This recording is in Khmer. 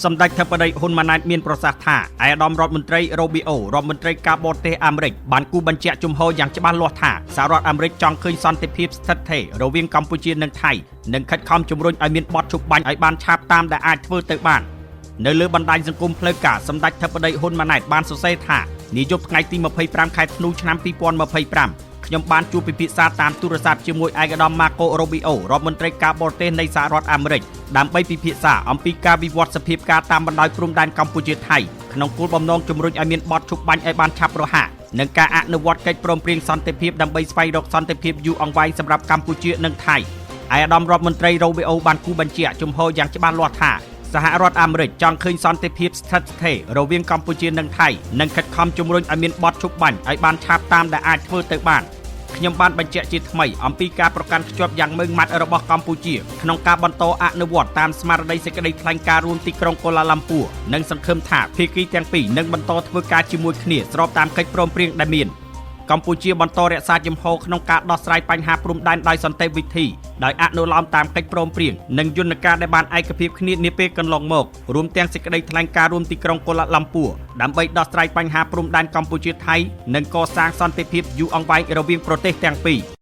សម្ដេចធិបតីហ៊ុនម៉ាណែតមានប្រសាសន៍ថាឯកឧត្តមរដ្ឋមន្ត្រីរ៉ូប៊ីអូរដ្ឋមន្ត្រីការបរទេសអាមេរិកបានគូបញ្ជាក់ជំហរយ៉ាងច្បាស់លាស់ថាសហរដ្ឋអាមេរិកចង់ឃើញសន្តិភាពស្ថិតស្ថេររវាងកម្ពុជានិងថៃនិងខិតខំជំរុញឲ្យមានបទឈប់បាញ់ឲ្យបានឆាប់តាមដែលអាចធ្វើទៅបាននៅលើបណ្ដាញសង្គមផ្លូវការសម្ដេចធិបតីហ៊ុនម៉ាណែតបានសរសេរថានាយប់ថ្ងៃទី25ខែធ្នូឆ្នាំ2025ខ្ញុំបានជួបពិភាក្សាតាមទូរស័ព្ទជាមួយឯកឧត្តមម៉ាកូរ៉ូប៊ីអូរដ្ឋមន្ត្រីការបរទេសនៃសហរដ្ឋអាមេរិកដើម្បីពិភាក្សាអំពីការវិវត្តសភាពការតាមបណ្ដោយព្រំដែនកម្ពុជាថៃក្នុងគោលបំណងជំរុញឲ្យមានបទឈប់បាញ់ឲ្យបានឆាប់រហ័សនិងការអនុវត្តកិច្ចព្រមព្រៀងសន្តិភាពដើម្បីស្វែងរកសន្តិភាពយូរអង្វែងសម្រាប់កម្ពុជានិងថៃឯកឧត្តមរដ្ឋមន្ត្រីរ៉ូប៊ីអូបានគូបញ្ជាក់ជំហរយ៉ាងច្បាស់លាស់ថាសហរដ្ឋអាមេរិកចង់ឃើញសន្តិភាពស្ថិតស្ថេររវាងកម្ពុជានិងថៃនិងខិតខំជំរុញឲ្យមានបទឈប់បាញ់ឲ្យបានឆាប់តាមដែលអាចធ្វើទៅបានខ្ញុំបានបញ្ជាក់ជាថ្មីអំពីការប្រកាន់ខ្ជាប់យ៉ាងម៉ឺងម៉ាត់របស់កម្ពុជាក្នុងការបន្តអនុវត្តតាមស្មារតីសេចក្តីថ្លែងការណ៍រួមទីក្រុងកូឡាឡាំពួរនិងសង្ឃឹមថាភាគីទាំងពីរនឹងបន្តធ្វើការជាមួយគ្នាស្របតាមកិច្ចព្រមព្រៀងដែលមានកម្ពុជាបន្តរក្សាជំហរក្នុងការដោះស្រាយបញ្ហាព្រំដែនដោយសន្តិវិធីដោយអនុលោមតាមកិច្ចព្រមព្រៀងនិងយន្តការដែលបានឯកភាពគ្នានាពេលកន្លងមករួមទាំងសេចក្តីថ្លែងការណ៍រួមទីក្រុងកូឡាឡាំពួរដើម្បីដោះស្រាយបញ្ហាព្រំដែនកម្ពុជាថៃនិងកសាងសន្តិភាពយូរអង្វែងរវាងប្រទេសទាំងពីរ។